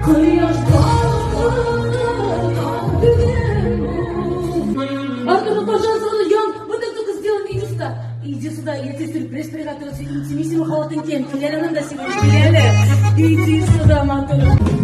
Кояш балкыган бүген бу. Артур, ну, пожалуйста, ну, Ян, вот это только сделано, иди сюда. Иди сюда, я тебе сюрприз приготовила. Интимиссимо халатын киям. Кил әле монда син, кил әле. Иди сюда, матур.